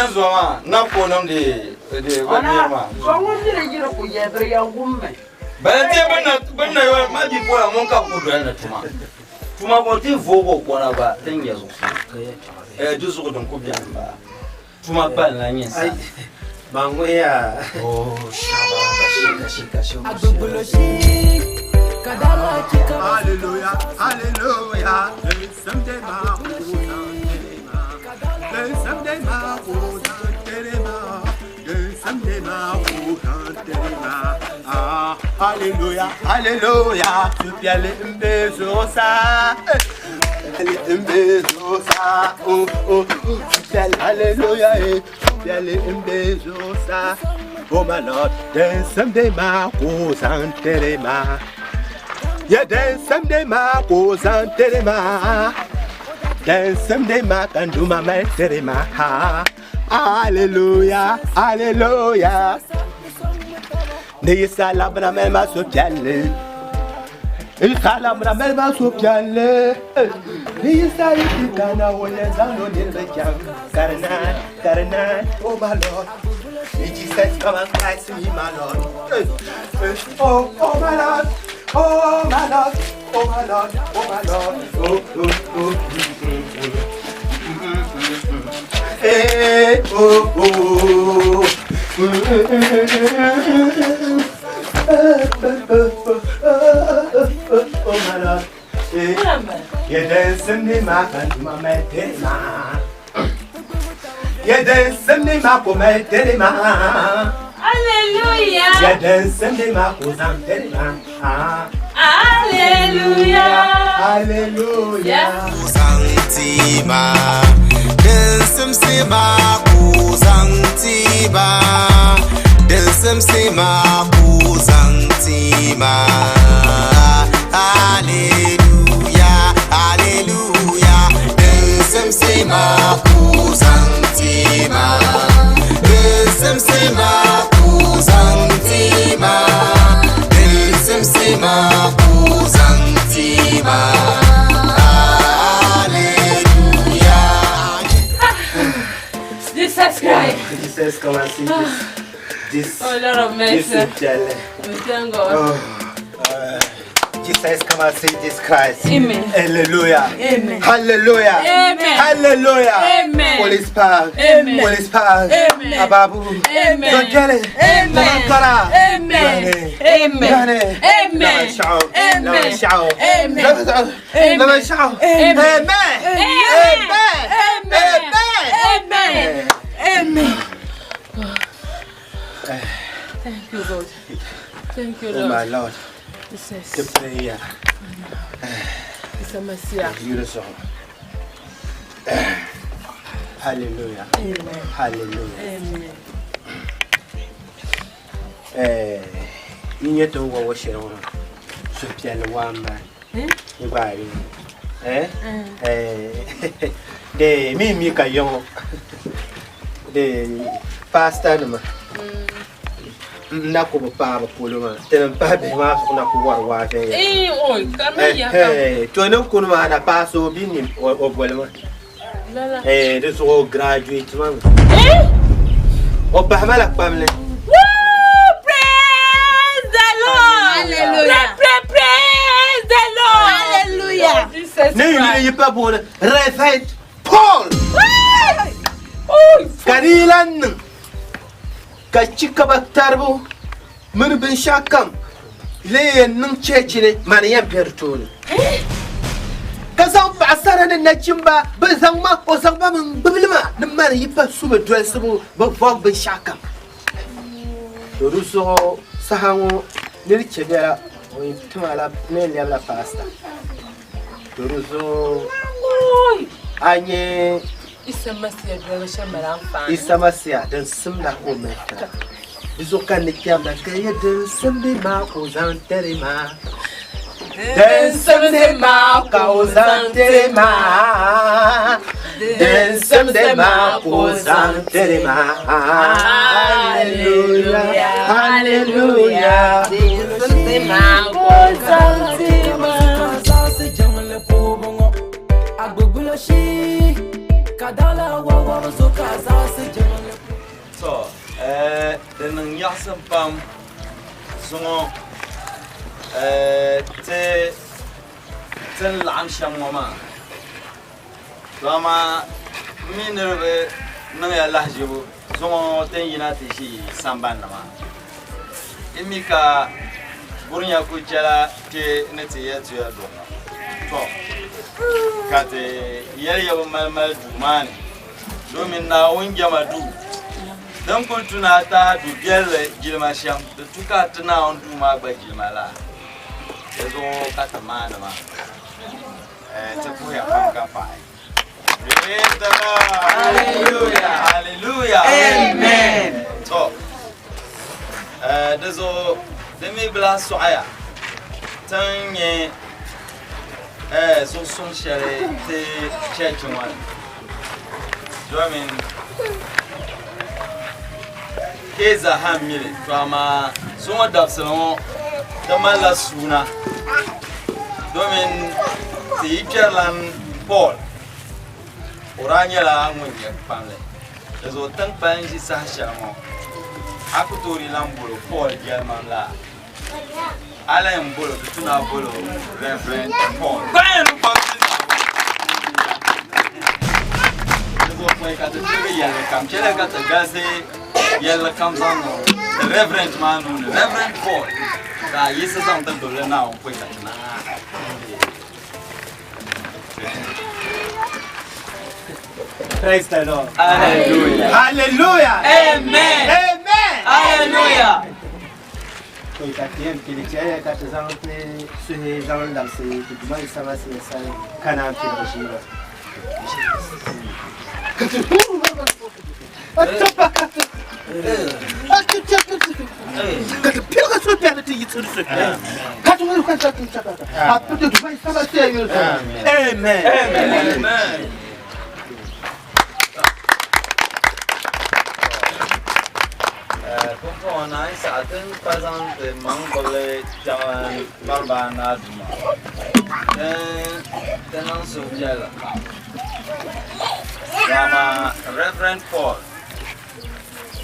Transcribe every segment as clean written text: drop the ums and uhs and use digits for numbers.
yɛn zo maa na ka o niŋdi di bi niri maa. So ŋun mi di yiri ku yɛ biri yɛn gummi. Bala ti bin na bin na yɔli ma bipola ŋun ka ku doli ni tuma. Tuma bɔ ti voog o kɔna gba ti nyɛ zuɣusaa. Eh, di zuɣu din ku bɛni m-bala. Tuma kpalim la nyɛ sa. Ma ŋun yaa. Oh, shaba, kashi, kashi, kashi, Hallelujah, hallelujah. Hallelujah, hallelujah. Supiɛlli m-be zuɣusaa. Supiɛlli m-be zuɣusaa. Oh, oh, supiɛlli, hallelujah, eh. Supiɛlli m-be zuɣusaa. Oh my Lord, din simdi maa ka o zaŋ tiri ma. Ya din simdi maa ka o zaŋ tiri ma. Din simdi maa ka n Duuma mali tiri ma. Hallelujah, hallelujah. Ni Yisa labina mali ma suhupiɛlli. Yisa labina mali ma suhupiɛlli. Ni Yisa yi ti kana o yɛn zaŋ o niriba chaŋ ka di naai, ka di naai, oh my Lord. Ni Jesus come and Christ me my Lord. Oh, oh my Lord, oh my Lord, oh my Lord, oh my Lord, oh, oh, oh. Hey, oh, oh. Oh my Lord. Hey. You dancing me my my my You dancing me my my Hallelujah. You dancing me my Hallelujah. Hallelujah. Zantiba, dinsimsima ku zantiba, dinsimsima ku zantiba. Hallelujah, hallelujah. Dinsimsima ku zantiba, dinsimsima ku zantiba, dinsimsima ku zantiba. Hallelujah. Jesus Christ. Jesus, come and see this. This, Oh, Lord of this mercy. supiɛlli. We thank God. Oh, Jesus, come and see this Christ. Amen. Hallelujah. Amen. Hallelujah. Amen. Hallelujah. Amen. Holy Spirit. Amen. Holy Spirit. Amen. Ababu. Amen. Zongele. Amen. Lamankara. Amen. Amen. Yani. Amen. Amen. Amen. Amen. Amen. Amen. Amen. Amen. Amen. Amen. Thank you, God. Thank you, Oh my Lord. Lord. Jesus. The prayer. Isa Messiah. Beautiful. Hallelujah. Amen. Hallelujah. Amen. Eh, n nyɛ ti ni wa shɛli ŋɔ suhupiɛlli waa m-bala. Eh? N gba a yi. Eh? Eh, de mi mi ka ya ŋɔ de pastor nima n na ku bi paai bi polo maa ti ni pahi bihi maa zuɣu na ku wari waa viɛnyɛla. Eh, oi, ka mi ya ka. Eh, to ni kuni maa na paai so o bi ni o boli ma. Lala. Eh, di zuɣu o graduate ma mi. Eh? O bahi ma la kpamli. Woo! Praise the Lord! Hallelujah. Pray, pray, praise the Lord! Hallelujah. Oh, Jesus Ni yuli Christ. yi pa booni Reverend Paul. Oi! Ka di yi lan niŋ ka chi ka ba taribu mini binshɛɣu kam lee yɛn niŋ cheechi ni mani yɛn be di tooni. Ka zaŋ paɣisara ni nachimba bɛ zaŋ ma o zaŋ ba mi n-gbibi li maa ni mani yi pa su bɛ dolisibu bɛ vɔgi binshɛɣu kam. To di zuɣu saha ŋɔ ni di chɛ bɛla o yɛn tima la ni yɛn lɛbila paasita. To di zuɣu a nya Isa Masiya dolibu shɛm mali anfaani. Isa Masiya din simda ka o mali tira. Di zuɣu ka n ni kpɛrina ka yɛ din simdi maa ka o zaŋ tiri ma. Din simdi maa ka o zaŋ tiri ma. Din simdi maa ka o zaŋ tiri ma. Hallelujah, hallelujah. Din simdi maa ka o zaŋ tiri ma. Agbegbula shi, kadala wawa so ka zaɣisi jiŋli. niŋ nyaɣisim pam zuŋɔ ti ti ni laɣim shɛm ŋɔ maa. To amaa m mi ni di bi niŋya lahiʒibu zuŋɔ ti ni yina ti ʒi sambani ni maa. Yi mi ka Gurinya kuli chɛla kpe ni ti yɛltɔya duɣu ŋɔ. Tɔ! Ka ti yɛli ya bi malimali duu maa ni, domin Naawuni jɛma duu din kuli tu ni a tahi du biɛlli jilima shɛm, di tu ka a ti Naawuni duu maa gba jilima laa. Di zuɣu ka ti maani maa. Ti puhiya pam ka paɣi. Praise the Lord. Hallelujah. Hallelujah. Amen. To. Di zuɣu di mi bi lahi sɔɣiya ti ni nyɛ zuɣusuŋ shɛli ti chɛchi ŋɔ ni domin kee zaa n mili to amaa zuŋɔ dabisili ŋɔ di malila suuna domin ti yi kpɛrilan Paul o daa nyɛla ŋun nyɛ kpamli di zuɣu tiŋkpali n ʒi saha shɛli ŋɔ a ku tooi di lan bolo Paul jɛlimam la a lahi n bolo di tuna bolo Reverend Paul di zuɣu pɔi ka ti pirigi yɛlli kam chɛli ka ti galisi yɛlli kam zaŋ niŋ the Reverend maa nuu ni Reverend Paul ka a yiɣisi zaŋ ti gbubili Naawuni pɔi ka ti naai. Praise the Lord. Hallelujah. Hallelujah. Amen. Amen. Hallelujah. Pɔi ka ti yɛn pili chɛliya ka ti zaŋ ti suhi zaŋ labisi ti Duuma Yisa Masia sani ka naan piligi ʒii maa. Ka ti piligi suhupiɛlli ti yi ti suhupiɛlli. Ka ti wuli ka ti a ti Duuma Yisa Masia yuli Amen. Amen. Pumpɔŋɔ naa yi saɣi ti ni kpa zaŋ ti maŋ gbubili kpiɔŋlan kpariba naa duma ti niŋ suhupiɛlli pam. Dama Reverend Paul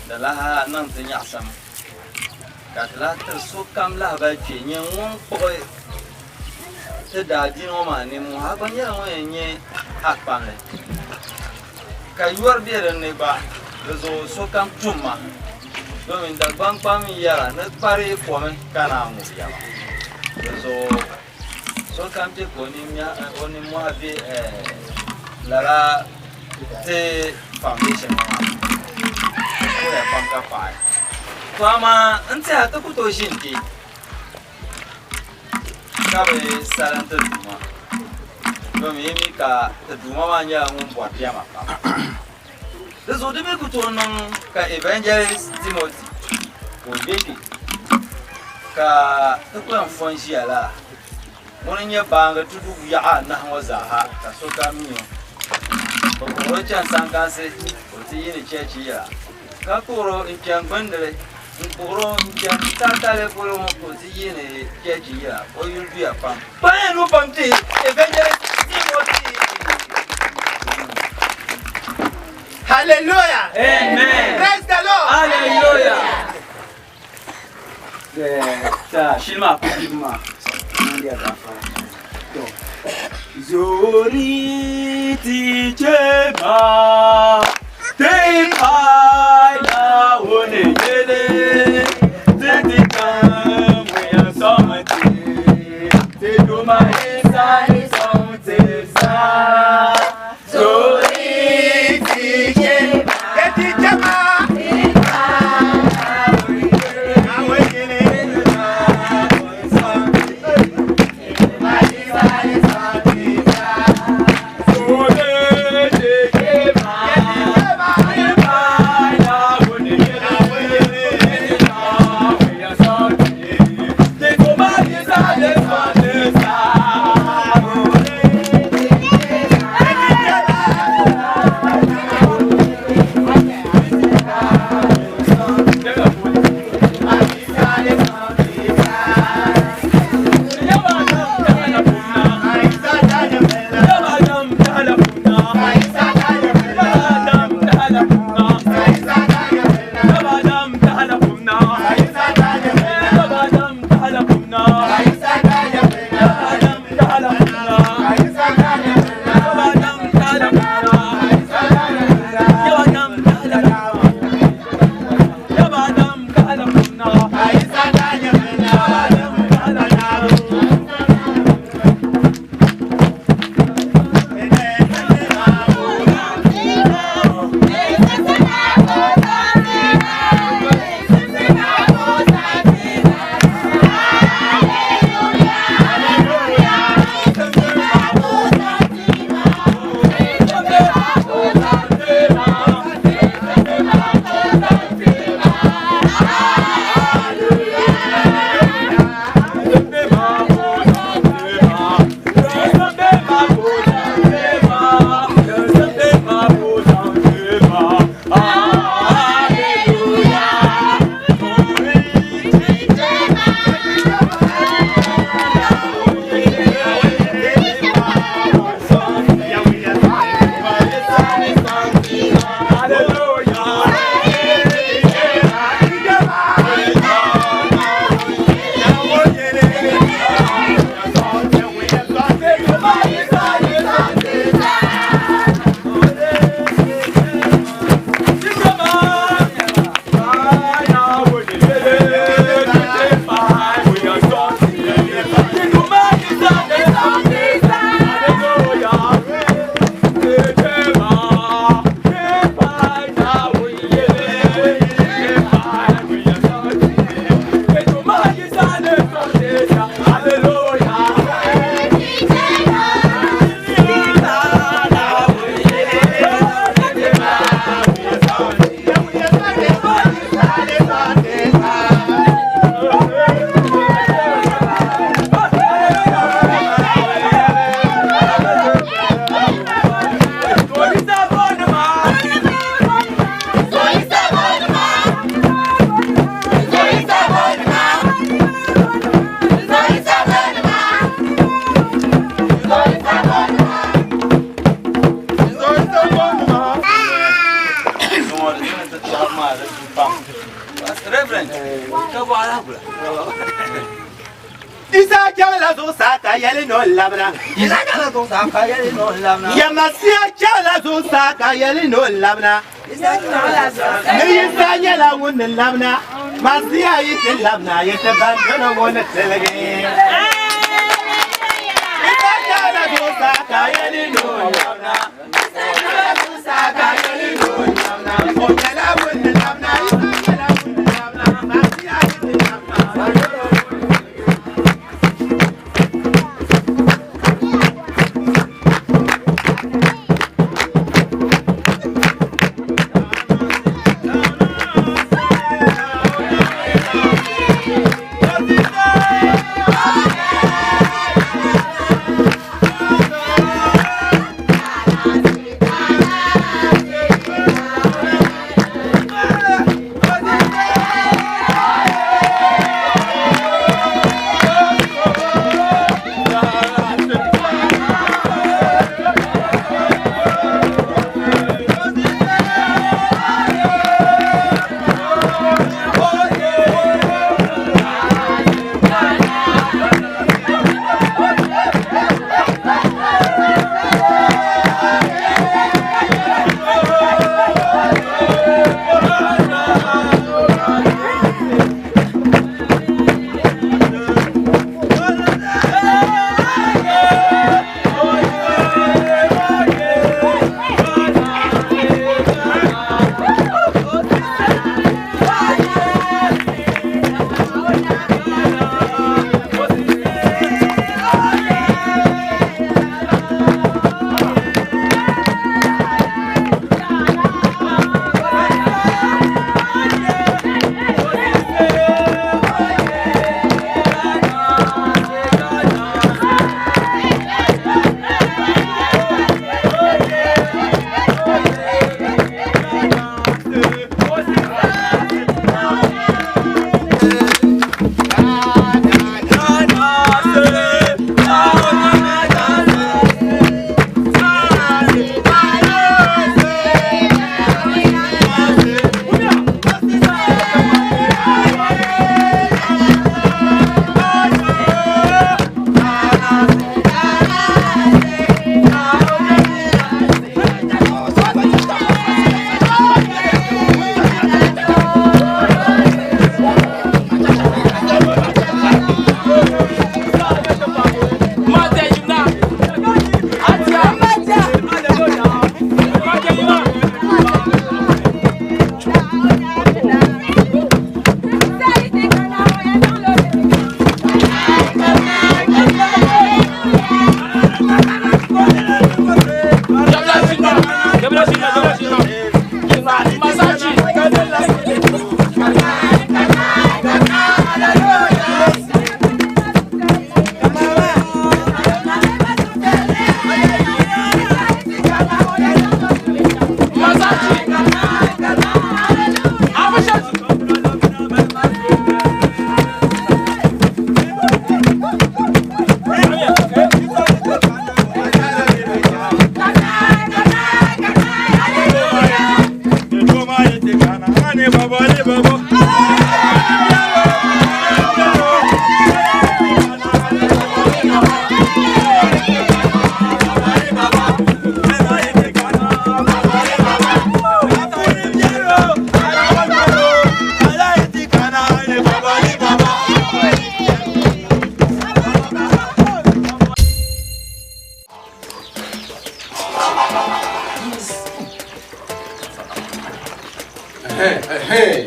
di lahi niŋ ti nyaɣisim ka ti lahi tiri sokam lahibali kpe nyɛ ŋun kpuɣi ti daadiini ŋɔ maa nimmohi. A gba nyɛla ŋun yɛn nyɛ a kpamli ka yɔri be din ni gba, di zuɣu sokam tumma domin Dagbaŋ kpam yɛra ni kpari komi ka naan ŋubi ya maa. Di zuɣu sokam chɛ ka o nimmohi be lala ti foundation ŋɔ maa puhiya pam ka paɣi. To amaa n tɛha ti ku tooi ʒini kpe ka bi salim ti Duuma, domin yi mi ka ti Duuma maa nyɛla ŋun bɔri diɛma pam. Di zuɣu di mi ku tooi niŋ ka Evangelist Timothy ka o be kpe ka ti ku yɛn fo n-ʒiya lala. Ŋuni n-nyɛ baaŋa tudu yaɣa anahi ŋɔ zaaha ka sokam mi o. Bɛ kpuɣiri o chani sankansi ka o ti yiini cheechi yila, ka kpuɣiri o n-chani gbundili, n-kpuɣiri o n-chani taatali polo ŋɔ ka o ti yiini cheechi yila. O yuli duya pam. Kpaŋya nuu pam ti Evangelist Timothy. Hallelujah. Amen. Praise the Lord. Hallelujah. Ta shili maa ku dibu maa niŋdiya gaafara. To zori ti chema ti pai na woni yele ti ti kam ya somti ti duma isa isomti sa zori ti chema Ti chema. Ti tɔɣiri maa di du pam. Reverend, ka bɔɣa lahi gula. Isa chaŋla zuɣusaa ka yɛli ni o labina. Isa chaŋla zuɣusaa ka yɛli ni o labina. Yamasia chaŋla zuɣusaa ka yɛli ni o labina. Ni Yisa nyɛla ŋun ni labina. Masia yi ti labina yi ti baŋ dɔno ŋɔ ni tiligi. Isa chaŋla zuɣusaa ka yɛli ni o labina. Isa chaŋla zuɣusaa ka yɛli ni o labina. O nyɛla ŋun ni labina. Isa nyɛla ŋun ni labina. Masia yi ti labina.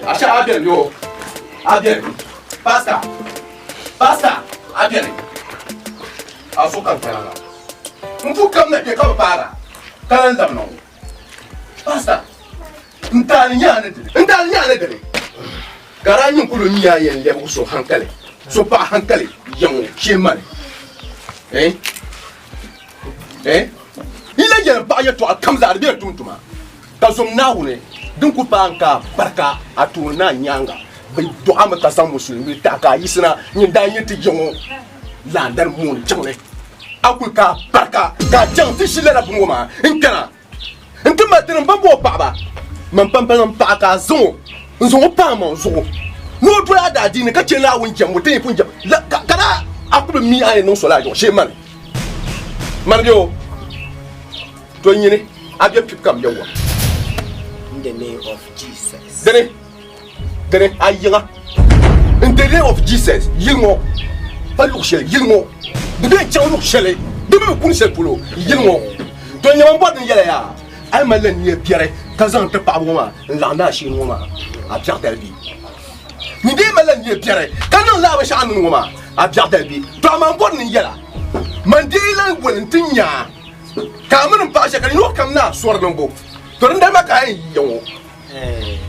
Asha a beni yo a beni pastor pastor a beni a so ka kpɛra la n pu kam na kpɛ ka bi paara ka lan labina ŋɔ pastor n taali nyaa ni dini n taali nyaa ni dini ka daa nyin kuli nya yɛn lɛbigi so hankali so paɣa hankali yaŋ ŋɔ shee mani eh eh yi la yɛli paɣa yɛltɔɣa kam zaa di bela tumtuma ka zom Naawuni din ku paai n-ka barika a tooni ni a nyaaŋa. Bɛ dɔɣ a mi ka zaŋ musulinbili tahi ka a yiɣisina nyin daa nyɛ ti ya ŋɔ laandani mooni jiŋli. A kul ka a barika ka a chaŋ ti ʒi lala bini ŋɔ maa n-kpɛna nti mali ti ni bɛn bo paɣiba. Man pampala n paɣa ka a zaŋ o n zaŋ o pa a maŋ zuɣu ni o doli a daadiini ka chɛ Naawuni jɛmbu ti yi pun jɛm la ka daa a ku bi mi a ni niŋ so lala zuɣu shee mani. Mani bɛ o to nyini a be pibu kam yɛwa. In the name of Jesus. Dini dini a yiŋa in the name of Jesus yili ŋɔ pa luɣ shɛli yili ŋɔ di bɛ chaŋ luɣ shɛli di mi bi kuni shɛli polo yili ŋɔ to nyɛma n bɔri din yɛla yaa a yi malila nia biɛri ka zaŋ ti paɣaba ŋɔ maa n laɣim na asheeni ŋɔ maa a biɛɣu dali bɛ ni dee malila nia biɛri ka niŋ laa binshɛɣu a niŋ ŋɔ maa a biɛɣu dali bɛ to amaa n bɔri ni n yɛla man dee lan woli n ti nya ka a mini n paɣa shɛli ka di nyɛ o kam na sɔri niŋbu to dindali maa ka a yɛn yi ya ŋɔ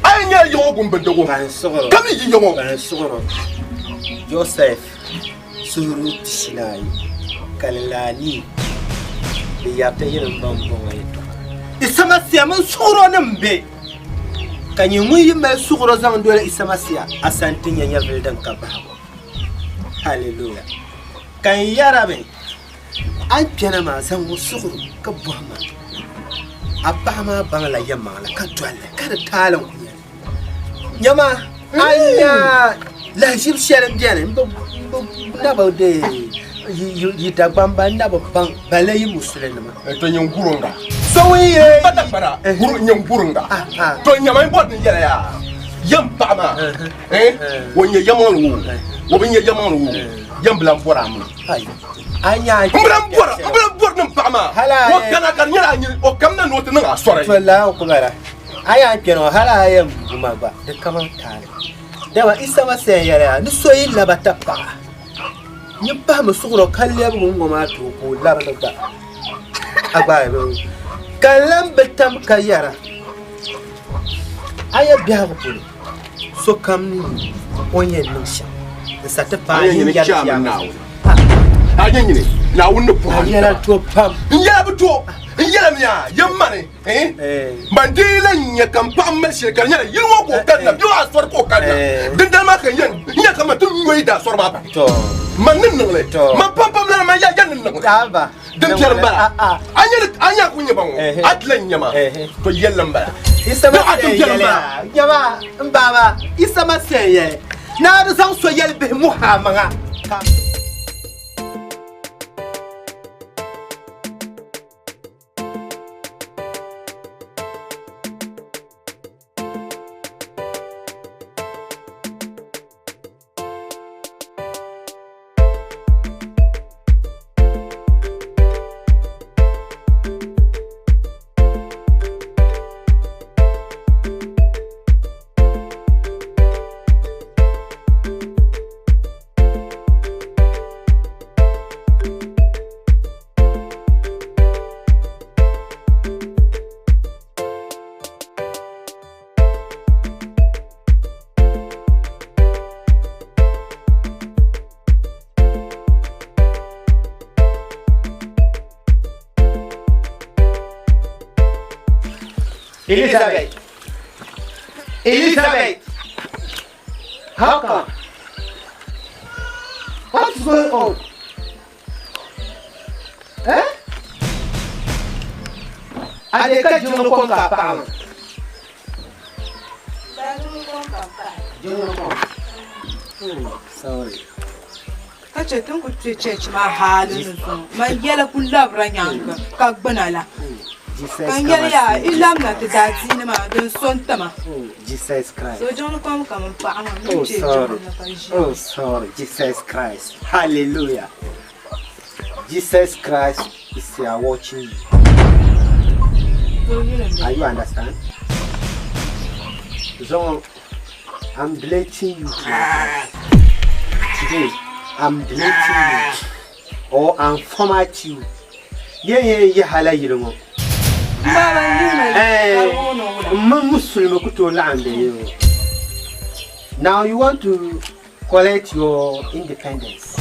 a yɛn nyɛla ya ŋɔ gumbindigu ka mi yi ya ŋɔ. Joseph suhuri pisinaayi kalinli anii bɛ yɛriti yini m-ba m-bɔŋɔ yɛtɔɣa. Isa Masia mini suɣuro ni m-be, ka nyin ŋun yi mali suɣuro zaŋ doli Isa Masia, a sani ti nya nyɛvili din ka bahigu. Hallelujah! Ka n yɛra mi, a ni kpɛna maa, zaŋm o suɣuro ka bɔhi ma, a paɣa maa baŋla yɛlimaŋli ka doli li, ka di taali n-ku nyɛ li. Nyama, a nya lahiʒibu shɛli m-beni m bi na bi deei yi Dagbamba n na bi baŋ balle yi Musulinima. To nyɛ guringa. So ŋun yee M pa Dagbana, guri nyɛ guringa. To nyama n bɔri ni yɛla yaa yɛm paɣa maa eh o nyɛ yɛmaŋli o o bi nyɛ yɛmaŋli o yɛm bi lan bɔri a mini. A nya M bi lan bɔri m bi lan bɔri ni m paɣa maa o kana ka di nyɛla a nyini o kamina ni o ti niŋ a sɔri. To lala n-ku bala. A yɛn kpɛni ŋɔ hali a yɛn bu ma gba di kaman taali. Dama Isa Masia yɛliya ni so yi laba tapaɣa, nyin pahimi suɣuro ka lɛbigi ŋ-ŋɔ maa ti o ka o labi li gba. A gba yi bi ka n lan bi tam ka yɛra, A ya biɛhigu polo, sokam ni mi o ni yɛn niŋ shɛm n-sa ti paai nyin yɛri bia maa. A nyɛ nyini, Naawuni ni puhi a A yɛla to pam. N yɛla bi to, n yɛla mi a yɛn mani. Ban dii lahi nya ka m paɣa mali shɛli ka di nyɛla yili ŋɔ ka o kanna bee a sɔri ka o kanna dindali maa ka n yɛn nya ka man ti nyo yi daa sɔri maa bahi man ni niŋ li man pampam lana man ya ni niŋ li din biɛri m-bala a nya ku nyɛ ba ŋɔ a ti lahi nya ma to yɛlli m-bala bee a din biɛri m-bala nyama n baaba Isa Masia n-yɛli ni a di zaŋ so yɛlibihi muhi a maŋa ka Elizabeth! Elizabeth! How come? What's going on? Eh? A de ka jiŋli kom ka a paɣa maa? Jiŋli kom. Sorry. Ka chɛ ti ni ku kpe cheechi maa hali ni zuŋɔ, man yɛla ku labira nyaaŋa ka gbuna la. Ka n yɛli yaa, yi labina ti daadiini maa din so n-ti ma. So jiŋli kom ka m paɣa maa mini kpe jiŋli ni ka ʒiya. Oh, sorry, Jesus Christ. Hallelujah. Jesus Christ is here watching you. Are you understand? So, I'm deleting you today. Today, I'm deleting you. Or I'm format you. Yeah, yeah, yeah, hala yili ŋɔ. M mini musulimi ku tooi laɣim be yili ŋɔ. Now you want to collect your independence.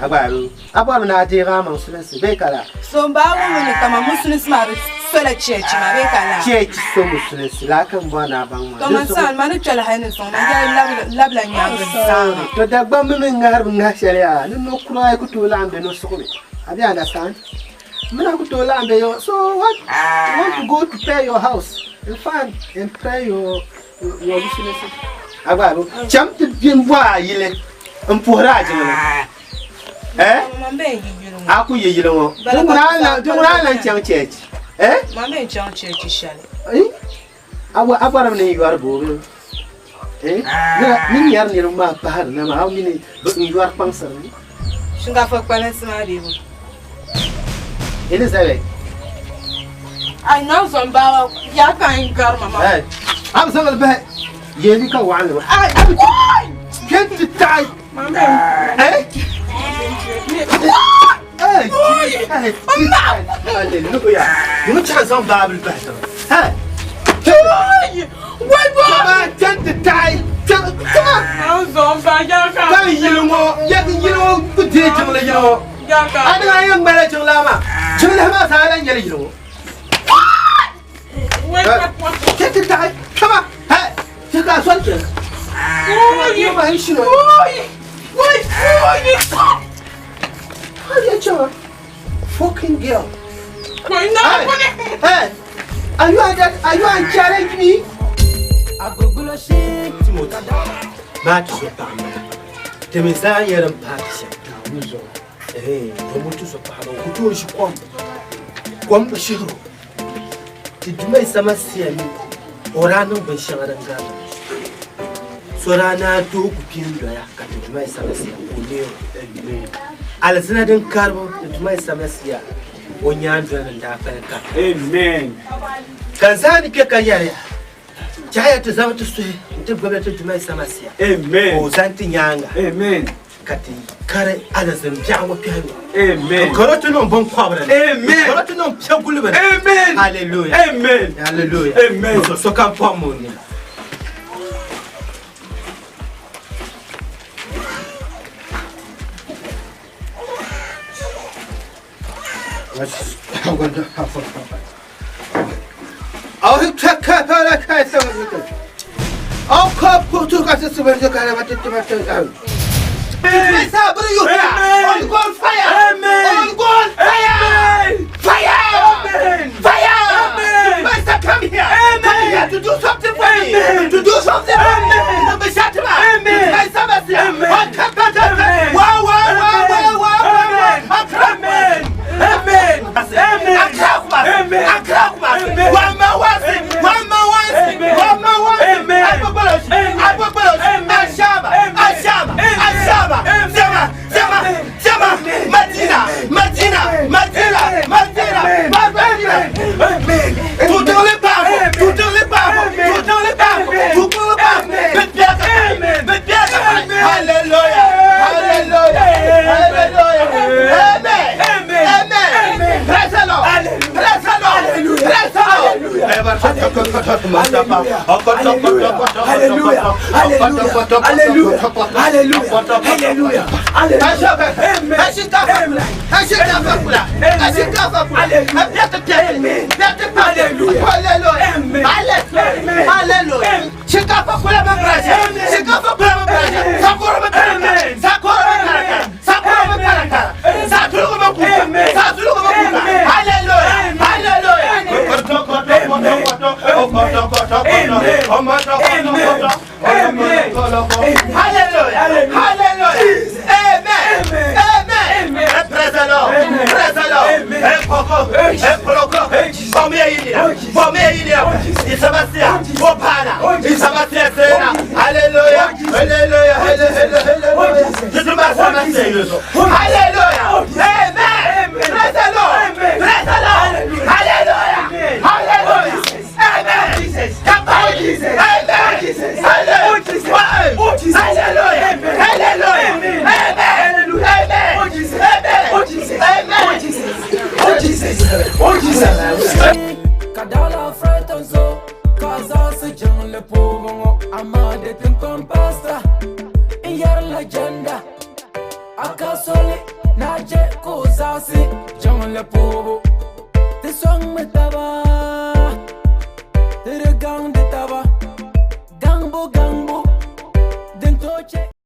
A gba a bɔrimi ni a deegi a maŋ sulinsi bee ka la? So m baa wuhi ni kaman musulinsi maa di sola cheechi maa bee ka la? Cheechi so musulinsi laa ka m bɔri ni a baŋ maa. To man sani ma ni kpɛli hali ni zuŋɔ man yɛli labila nyaaŋa n-saama. To Dagbamba mi ŋahiri bi ŋahi shɛli yaa ni no kura ayi ku tooi laɣim be no suɣu ni. Have you understand? Mina ku tooi laɣim be yo. So what? You want to go to pray your house and find and pray your your business. Agba bo. Cham ti bin bo a yili n puhiri a jiŋli. Eh? Man bɛ yi yili ŋɔ. A ku yi yili ŋɔ. Di ŋuna a lan chaŋ church. Eh? Man bɛ chaŋ church shɛli. Eh? A bɔrimi ni n yɔri boobi. Eh? Ni nyɛri niriba maa pahiri na maa, a mini n yɔri kpaŋsiri mi. Shinkaafa kpalansi maa bee bɔ? Elizabeth. Ai na zɔn baaba ya ka n gari ma maa. Eh, a bi zaŋ li bahi yeeli ka waɣinli maa. Ai, a bi kpe nti taɣi. Eh? Eh, eh, Hallelujah. Ŋun chaŋ zaŋ baabuli bahi tiŋa. Eh. Ka yili ŋɔ yili ŋɔ ku deei jiŋli yili ŋɔ a ni ŋa yɛn ŋmala jiŋlaa maa jiŋlihi maa zaa lan nyɛla yili ŋɔ kpɛ ti taɣi kpɛma chɛ ka a soli chɛna Fucking girl. Hey, hey, are you are you on challenge me? Timothy, maa ti so paɣa maa. Ti mi zaa nyɛ din paai ti shɛm. Naawuni zuɣu. Ɛhɛn, domin ti so paɣa maa, o ku tooi ʒi kom. Kom bi shihir o. Ti Duuma Yisa Masia mi o daa niŋ binshɛŋa din gari li. So daa naan tooi ku kpi n-doya ka ti Duuma Yisa Masia ka o neeg o. Alizina din karibu ti Duuma Yisa Masia o nyaandolinim daa kpalim ka. Amen. Ka n zaa ni kpe ka yɛli ya, Chɛliya ti zaŋ ti suhi nti gbibi ti Duuma Yisa Masia Amen. ka o zani ti nyaaŋa. Amen. Ka ti kari alizin biɛɣu ŋɔ kpɛhi ŋɔ. Amen. N karo ti niŋ binkɔbiri ni. Amen. N karo ti niŋ piɛguliba ni. Amen. Hallelujah. Amen. Hallelujah. Amen. So sokam pɔhim o nina. Ti sɔŋmi taba, ti di gaŋdi taba.